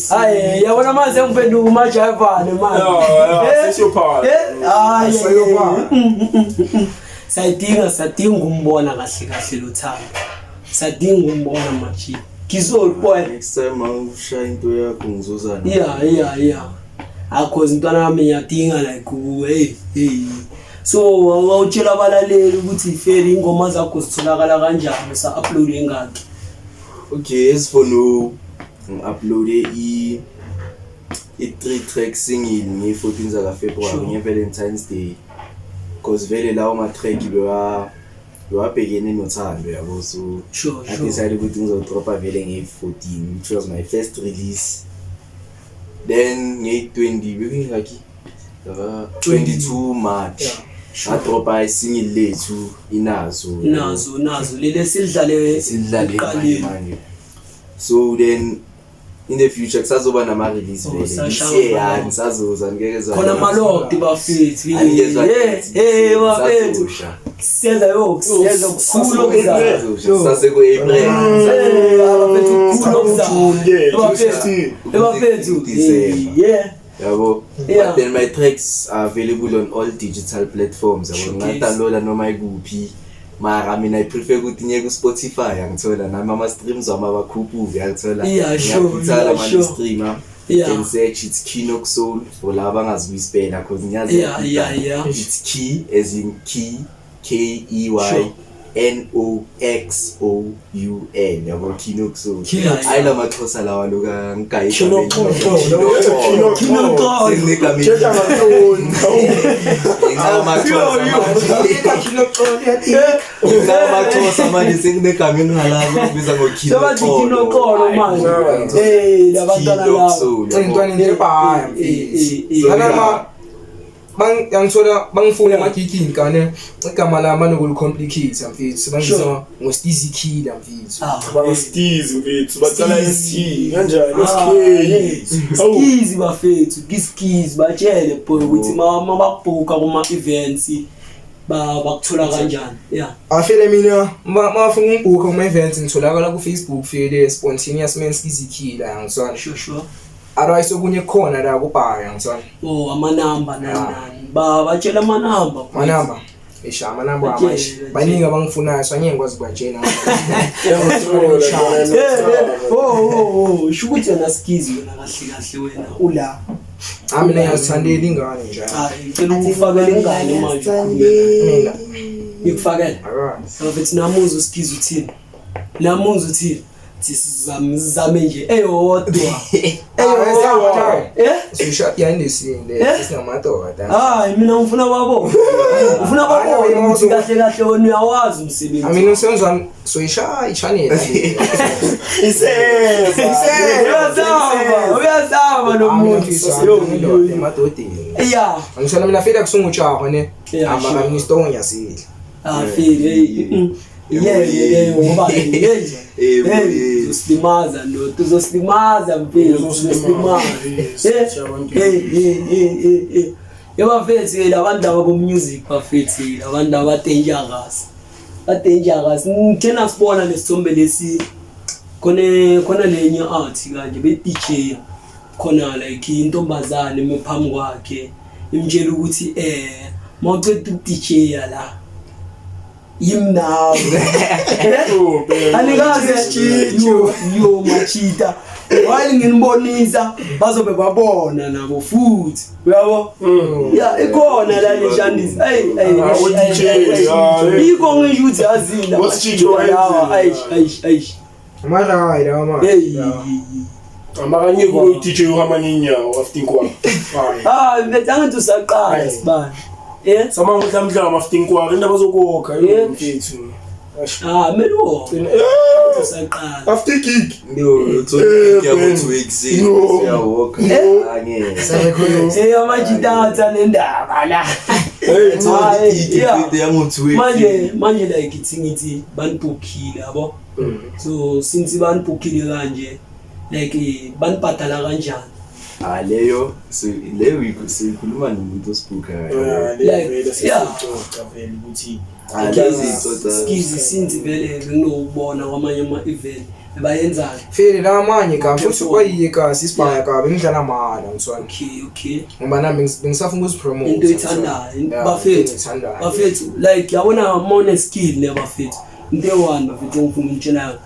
Hayi yabona manje sengiphenduka umajayivane manje. Yeah, sesiyophala. Eh, hayi. Sesiyophala. Sayidinga sadinga ukumbona kahle kahle lo Thando. Sadinga ukumbona manje. Ngizolibona. Next time mawushaya into yakho ngizozana. Yeah. Akho intwana yami ngiyadinga like hey hey. So wawutshela abalaleli ukuthi iferi ingoma zakho zitholakala kanjani usa upload engaki. Okay, as for now, ngi-uploade i-three track single nge-14 zaka February Sure. nge-Valentine's Day. Cause vele lawo ma-track bewabhekene nothando yabo so Sure, I sure. decided ukuthi ngizodropa vele nge-14 which was my first release. Then nge-20 bekungingaki? Zaka 22 March. Yeah. Ngadropa isingle lethu inazo. Nazo nazo lele sidlale Sidlale manje ekuqaleni. manje. So then in the future kusazoba nama-release Oh, vele. This sashaya year ama-lock. ngisazoza ngeke za. Khona malokti bafethu. Angezwa Eh eh bafethu. Sazosha. Seza yo seza kukhulu okuzayo. Sazosha. Sase ku-April. Eh bafethu kukhulu okuzayo. June, yeah, Bafethu. 16. Bafethu. December. Yeah. Yabo. Yeah. But then my tracks are available on all digital platforms. Yabo Showcase. ngingadownloada noma ikuphi. Mara mina I prefer ukuthi ngiye ku-Spotify angithola nami ama-streams wami abakhuphuke angithola. Yeah, sure, Ngiyakhuthala yeah, manje sure. streamer. Yeah. Can search it's Kinox Soul for laba abangazi ukuyispela cause ngiyazi. Yeah. It's key as in key K E Y Sure. N O X O U N yabo Kinox Soul. Kinox. Ayi lamaxhosa lawa loka ngigaye. Kinoxolo. Kinoxolo. Senginegama Tshela ngantoni? Ngamaxhosa manje senginegama engingalazi okubiza Sebathi ngoKinoxolo. Kinoxolo manje. Eh labantwana laba. Intwana nje bhaya Eh, eh, eh. mfethu. Bang yangithola bangifuna emagigini kane igama lami banokulicomplicate mfethu bangibiza ngo-Stizzy Killer mfethu. Ah, Bangostizi mfethu, bacala ST kanjani Ah, SK. Awu. Skizi bafethu, kiskizi batshele boy ukuthi mabakubhuka kuma events ba bakuthola kanjani. Yeah. Afele mina mafuna ungibhuka kuma-events ngitholakala ku-Facebook fele Spontaneous Man Stizzy Killer yangizwana. Sure sure. Otherwise okunye kukhona la kubhaya ngizwana. Oh amanamba nani nani. Ba batshela amanamba. boys. Manamba. Isha amanamba Batshele, amashi. batshele. Baningi abangifunayo so angeke ngikwazi ukubatshela. Uyangithola, Eh, eh, oh, sho ukuthi wena skizi wena kahle kahle wena ula. Ah mina ngiyazithandela ingane nje. Hayi ngicela ukufakela ingane manje. Mina. Ngikufakele. Akazi. Bafethu namuza uskizi uthini? Nami uthi thi sizame sizame nje eyodwa. Eyodwa. Eh? Sisha yanesinde Eh? singamadoda. Hayi mina ngifuna babo. Ufuna babone ukuthi kahle kahle wena uyawazi umsebenzi. I mean umsebenzi wami soyishaya i-channel. Iseza. Uyazama, uyazama lo muntu. Yo, yo, yo. Emadodeni. Yeah. Angisho mina fela kusungutshaho ne. Yeah, Ama sure. mina isitoko ngiyasidla. Ah, feel hey. Yeah, yeah, ngoba hey. Eh, Hey, uzosilimaza ndoda, uzosilimaza mfethu, uzosilimaza. Hey, hey, hey, hey, hey. Yabafethu ke labantu laba bo music bafethu, labantu laba dangerous. Ba dangerous. Ngithe nasibona lesithombe lesi khona khona lenye art kanje be DJ khona like intombazane eme phambi kwakhe imtshela ukuthi mawuceda uku-DJ la yimi nawe anikaze yo yo machita while nginibonisa bazobe babona nabo futhi uyabo ya ikhona la leshandisi hey hey Ah, o-DJ, ah, ikho ngisho ukuthi yazini Ositshintsho lawa wayenzile. ayish ayish ayish Mara hayi lawa manje. hey Amakanye ku DJ uhamba ngenyawo after inkwari. Hayi. ah mfethu angithi usaqala Ayi. sibani eh Sama ngihlamhla after inkwari indaba zokokha Yeah. mfethu. Asho. ah kumele uwonke Gcina- Eh, usaqala After gig. No, Eh, yabo man. 2 ekuseni No. uyawoka. Eh? Angeke. eh amajita nendaba la Hey, Hayi, yeah. Into yango 2 manje manje like ithi ngithi banibhukhile yabo so since banibhukhile kanje like banibhadala kanjani Ah leyo so leyo sikhuluma nomuntu osibhukayo. Yeah, Like, le vele yeah. sesixoxa vele ukuthi Ah lezi tsotsa. skizi since vele benginokubona kwamanye ama-event bebayenzani Fele la manje ka futhi kwayiye ka sisibhaya ka bengidlala mala ngiswana. okay okay Ngoba nami bengisafuna ukuzipromote. into oyithandayo Yeah, bafethu into engiyithandayo. bafethu like yabona mone skill ne bafethu into eyi-one bafethu engifuna ukutshela yona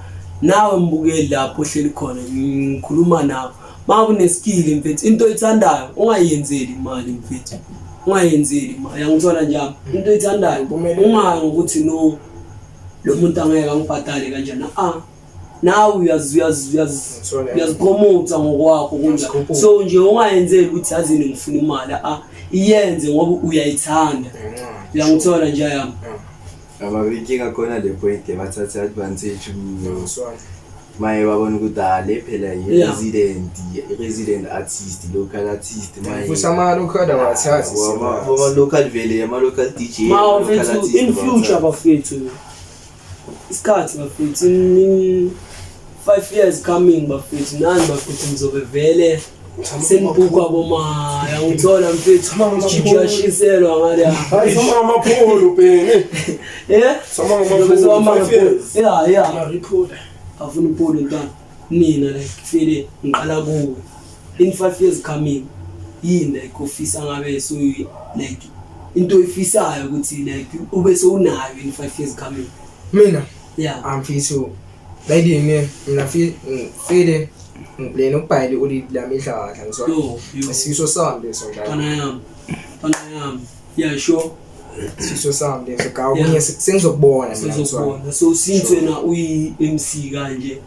nawe mbukeli lapho ohleli khona ngikhuluma nawe ma une-skill mfethu into oyithandayo ungayenzeli imali mfethu ungayenzeli imali yangithola njalo into oyithandayo ungayi ngokuthi no lo muntu angeke angibhadale kanjani ah nawe uyazi uyazi uyazi Ngithola. uyazipromotha ngokwakho kunjani Uyazikhuphuka. so nje ungayenzeli ukuthi yazini ngifuna imali ah iyenze ngoba uyayithanda uyangithola nje yami Ababinkinga khona le point bathatha advantage kuyo. Ngiswana. Maye babona ukuthi ah le phela Yeah. i-resident, i-resident artist, local artist maye. Futhi ama local awathathi. Boma local vele, ama local DJ. ma ama local bafethu artist in future bawathatha. bafethu isikhathi bafethu in 5 years coming bafethu nani bafethu nizobe vele senibhukwa boma yangithola mfethu jiji yashiselwa ngale hayi sama ngamapholo bhene. eh Sama ngamapholo. 5 years. yeah yeah Mariphola. afuna upolo ntwana nina like fele ngiqala kuwe in 5 years coming yini like ofisa ngabe so like into oyifisayo ukuthi like ube sowunayo in 5 years coming Mina yeah amfithu layini mina fele ngiplane ukubhayela ulidi lami idladla ngiswana. yo yo Isifiso sami leso njalo. ntwana yami ntwana yami yeah sure Isifiso sami leso ka Yeah. okunye sengizokubona mina ngiswana. sizokubona so since wena uyi-MC kanje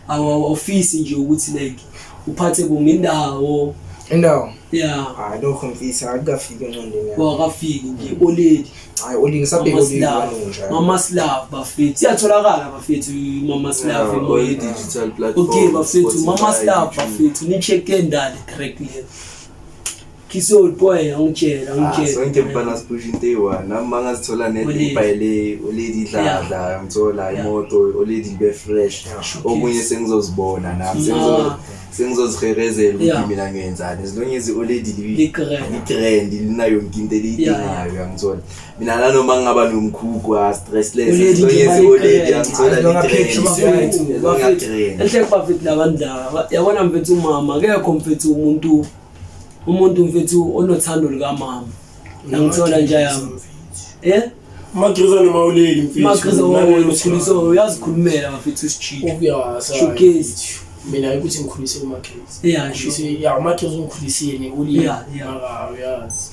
awufisi nje ukuthi like uphathe kungendawo Indawo yeah hayi lokho mfithu akukafiki engqondweni yami. wakafiki nje oledi Hayi oli ngisabheka Mama oli Slav, nje. Mama Slav bafethu siyatholakala bafethu Mama Slav Yeah, all emoyeni digital platforms. okay bafethu Mama Spotify, Slav YouTube. bafethu ni-check-e ndale track le Kisol boy angitshela Ah, sonke angitshela mfana siphusha into eyi-one nami mangazithola Oledi. ibhayile oledi idladla ngithola Yeah. imoto oledi libe fresh Yeah. okunye sengizozibona nami Ah. sengizoziherezela Yeah. ukuthi mina ngiyenzani as long as oledi Li-grand. li-grand linayo yonke into eliyidingayo uyangithola mina nanoma ngingaba nomkhukhu ah, stressless Oledi as long nje as oledi bali-grand. angithola As long as li-grand picture Bafethu, as long as bafethu grand. enhle bafethu labantu laba yabona mfethu umama akekho mfethu umuntu umuntu mfethu onothando lukamama yangithola nje yami eh Magriza noma uleli mfethu. magriza wokhuliso uyazikhulumela bafethu usijike Obvious. Showcase. Mina ukuthi ngikhulise uMagriza. yeah sure Ngikhulise yeah uMagriza ungikhulisile ulimi. Yeah, yeah. Mara uyazi.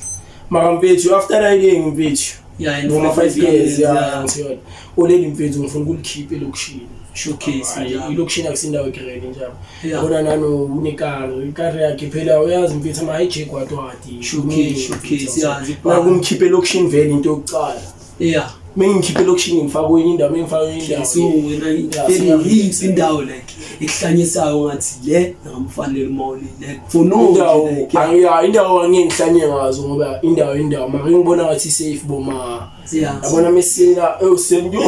Mara mfethu after riding mfethu. Yeah, in Noma 5 5 years, yeah, yeah. ngithola. Oleli mfethu ngifuna ukulikhipha elokishini. Showcase, Hayi, yeah. ilokishini akusindawo egrand njalo. Yeah. Yabona nano unekari, ikari yakhe phela uyazi mfethu ama hijack watwati. Showcase, showcase, yeah, zibhala. Nakumkhipha elokishini vele into yokuqala. Yeah. Mengimkhipha elokishini ngifaka kwenye indawo, mengifaka kwenye indawo. So wena Yeah, vele siyafika. yiphi indawo like ekuhlanyisayo ngathi le ngamfanele uma like for no Indawo like, yeah. ya indawo angeke ngihlanye ngazo ngoba indawo indawo mara ngibona ngathi safe boma. Yeah. Yabona mesina ewusenthini.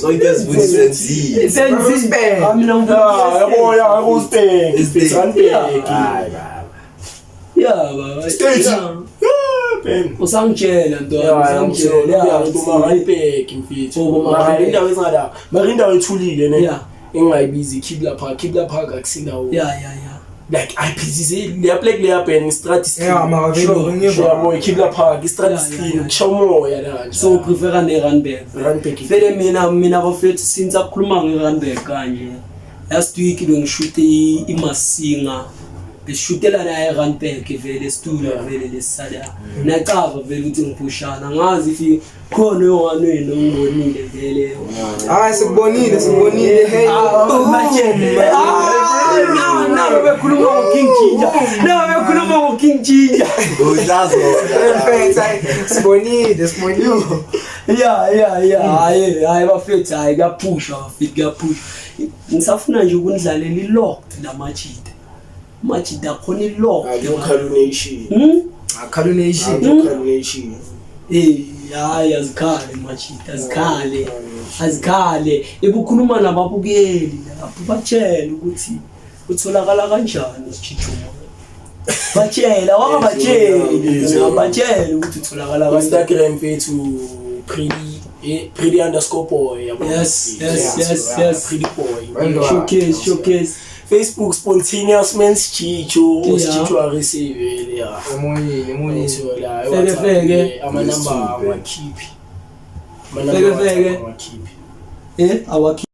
Sonke sifuna isenzi. Senzi. Ah, mina ngifuna Ah, yabo ya yabo Stank, Randburg. Yeah, baba. State. Yeah. Ben. Usangitshela ntwana, Ya, usangitshela. ya, Yeah, ngoma Randburg mfethu. Oh, boma Mara Randburg. indawo ezingala, mara indawo ethulile ne. Yeah. Engayibizi Kibla Park, Kibla Park akusindawo. Yeah. Like IPCC, leya plek leya Ben, strat is Yeah, mara vele Sure, ngiva. Yabo Kibla Park, strat is Yeah, clean, yeah. kusha umoya la nje. So uprefera ne-Randburg. Randburg. Vele mina bafethu since akhuluma nge-Randburg kanje. Last week bengishute iMasinga. Besishutela la eRandburg vele studio vele lesisala. Nacava vele ukuthi ngiphushana. Ngazi if khona oyowani wenu ongibonile vele. Hayi sikubonile sikubonile hey. Ah, no, bekhuluma ngo-King Ginger. No, bekhuluma ngo-King Ginger. Uhlazo. Perfect. hayi, Sibonile sibonile. Yeah. Hayi, hayi bafethu, hayi kuyaphusha bafethu, kuyaphusha. Ngisafuna nje ukunidlalela i-locked lamajita. Amajita akhona i-locked. Ayo Calunation. Hmm? Calculation. Ayo Calunation. Eh, hayi azikhale majita, azikhale. Azikhale. Ebukhuluma nababukeli lapho batshele ukuthi utholakala kanjani uSichichuma. Batshela, wangabatsheli, batshele ukuthi utholakala kanjani. Instagram mfethu pretty pretty underscore boy yabo. Yes. Pretty boy. Well, Showcase. Facebook spontaneous men's chicho Yeah. usichicho areceive ya. Emoyeni emoyeni. Uthola Feke, feke. ama number Yes, awakhiphi. Ama Feke, number feke. awakhiphi. Awakhi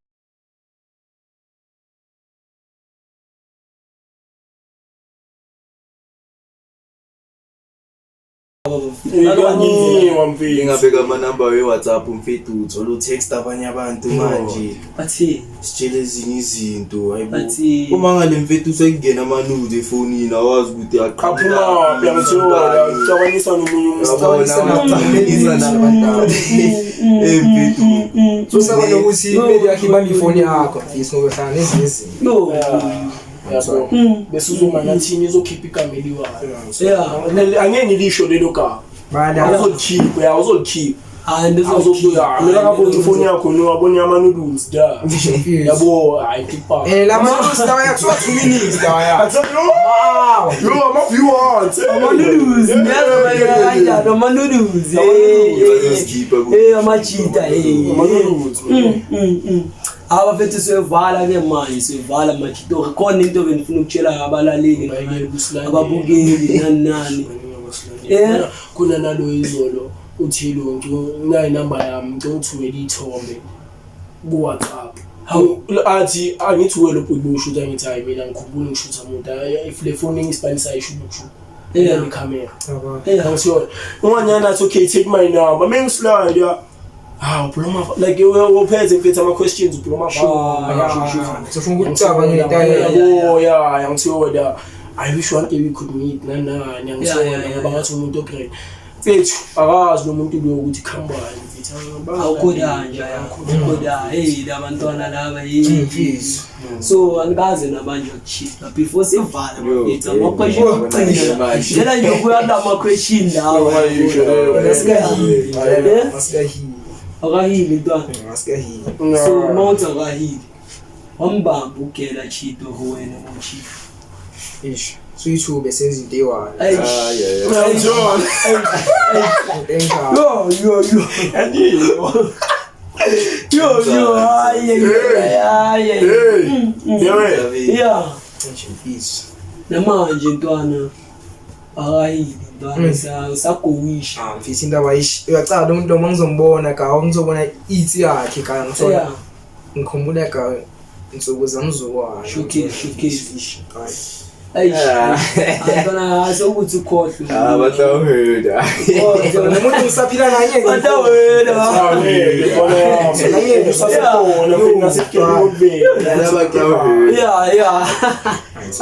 Kuyanyiwa mfethu. Ngingabeka amanamba we-WhatsApp mfethu uthola utext abanye abantu manje bathi sitshele ezinye izinto hayibo. Bathi- Uma ngale mfethu sekungena amanude efonini awazi ukuthi Aphuma uyangithola ucabanisa nomunye umuntu. Eh mfethu. Susaba nokuthi imeli yakhe ibambe ifoni yakho mfisi ngoba hlangana nezinye izinto. yo Yabo. Bese uzoma nathini izokhipha igama eliwayo. yeah Angeke ngilisho lelo gama. Bala. Awuzolikhipha, ya awuzolikhipha. hayi Awuzobuya. Mina ngabona ifoni yakho nowabona ama noodles da. Yabo, hayi khipha. Lama lawa ya kuthiwa 2 minutes lawa ya. Yo, yo ama viewers. ama-noodles niyazi kanjani ama-noodles Bazozikhipha ku- amajita Ama noodles. abafethu siyovala ke manje siyovala majita khona into benifuna ukutshela abalaleli ababukeli nani nani Yeah. Kuna nalo izolo uthi lo nginayo inamba yami ngicela uthumele ithombe ku WhatsApp. Hawu. Athi angithi wena ubhuti ushutha ngithi hayi mina ngikhumbula ngishutha umuntu if le phone engisibanisayo isho ukusho. Yeah. Ikhamera. Yeah. Angisiyo. Unganyana athi okay take my number. Mengislide ya. Hawu bloma like uphethe mfethu ama questions ubloma Sofuna ukucabanga ngentayela. Yabo ya yangithola. I wish one day we could meet nani Yeah, yeah, yangithola yeah, ngoba ngathi umuntu ograde. Mfethu akazi lo muntu lo ukuthi khambani mfethu. Awukhodanja ya awukhoda hey labantwana laba hey Mfisi. so angikaze nabanje ukuchitha before sivala Yo, bafethu ama-question yo, okugcina manje. njena nje kuya kulama-question lawa Masikahili. Yeah. Masikahili. akahili ntwana Masikahili. so uma uthi akahili wambamba ugela chito wena mochito Ish. Suyithube senza into eyi-one. Ah, yeah, yeah. Ngiyangithola. Into enjalo. yo yo yo Andiyo. yo yo hayi hayi Hey. Yewe. yeah Nje mfisi. namanje ntwana akahili ntwana usagowisha Ah mfisi indaba ish. Uyacala umuntu lo mangizombona ka ngizobona itsi yakhe ka ngithola. yeah Ngikhumbula ka insuku zamzukwana. Showcase, showcase. Hayi. Eish. Ah. Antwana sokuthi ukhohlwe. Ah, batawuheda. Kodwa Nomuntu ngisaphila naye. Batawuheda. Usasekhona futhi nasefikele ukubeka. Batawuheda. Yeah.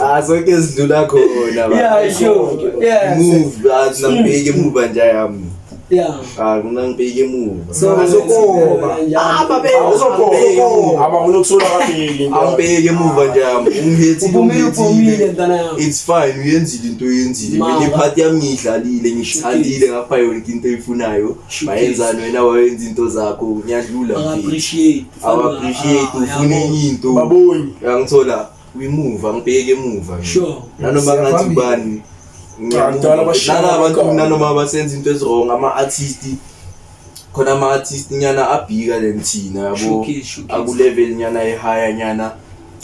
Ah, sonke sidlula khona. ba. Yeah, sure. Yeah. Move, ah, nangibheke emuva nje yami. Yeah. Ah, kunangibheke emuva. So Azokoba. Ah, babe. Awuzokhona. Aba unokusola kabili. Angibheke emuva nje yami. Ungihethile, Uphumile uphumile ungihethile. ntwana yami. It's fine, uyenzile into oyenzile. Mama. Mina iphathi yami ngiyidlalile, ngiyithandile ngapha yonke into oyifunayo. Showcase. Bayenzani wena wayenza into zakho, ngiyadlula mfethu. Appreciate. Awu-appreciate, ufuna enye into. Babonye. Uyangithola, uyimuva, ngibheke emuva. mina. Sure. Nanoma ngathi Siyaphambili. ubani. Abantwana abashaya Nalabantu amagama. nanoma basenza into ezi-wrong, ama-artist khona ama-artist nyana abhika than thina yabo Showcase, showcase. akulevel nyana ehigher nyana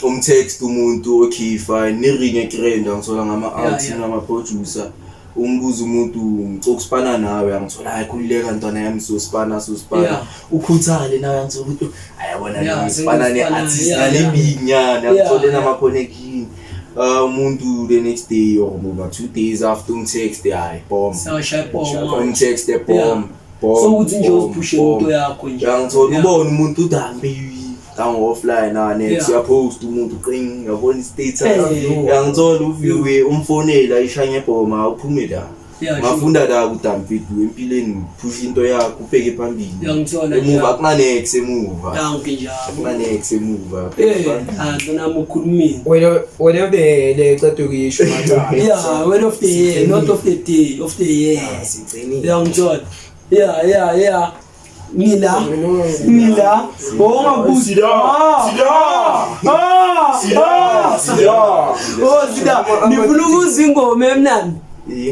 umtext umuntu okay fine niringe ekrend angithola ngama-out Yeah, yeah. ngama-producer umbuza umuntu ngicokupana nawe angithola hayi khululeka ntwana yami sospana sospana Yeah. ukhuthale nawe angithola ukuthi ayabona Yeah, ngisipana sengifana, ne-artist yeah, nale yeah. big nyana Yeah, angithole yeah. nama-connection umuntu the next day or ngoba 2 days after umtext hayi bomb Sawashaya ibhomo. umtext Yeah. bomb bomb So ukuthi nje bomb, uziphushe bomb. into yakho nje. Uyangithola Yeah. ubone umuntu udambe down offline ah next Yeah. uyapost umuntu qing uyabona i-status Hey. uyangithola uviewe umfonela ishanye ebhoma uphume la Yeah, sure. ngafunda la kudamfethu empilweni phusha into yakho ubheke phambili Uyangithola emuva nje. akunanex emuva Danke njalo. akunanex emuva Eh, ah ntwana yami ukhulumile. Wena wena vele ceda ukuyisho macala. Yeah, word of the year, not of the day, of the year. Sigcinile. Uyangithola. Yeah. Ngila. Ngila. Ongabuzi. Sida. Sida. Ah! Sida. Sida. Oh, sida. Nifuna ukuzwa ingoma emnandi.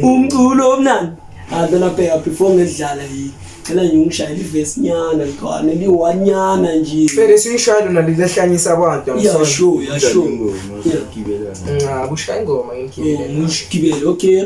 Umculo omnandi. Ah, ntwana bheka before ngidlala yi. Cela nje ungishayele ivesi nyana ntwana, eli-one nyana nje. Vele siyishayelo nalelehlanyisa abantu. Yeah, sure, yeah, sure. Ingoma, Yeah. gibelana. Kushaya ingoma ngikhilela. Ngishigibele, okay.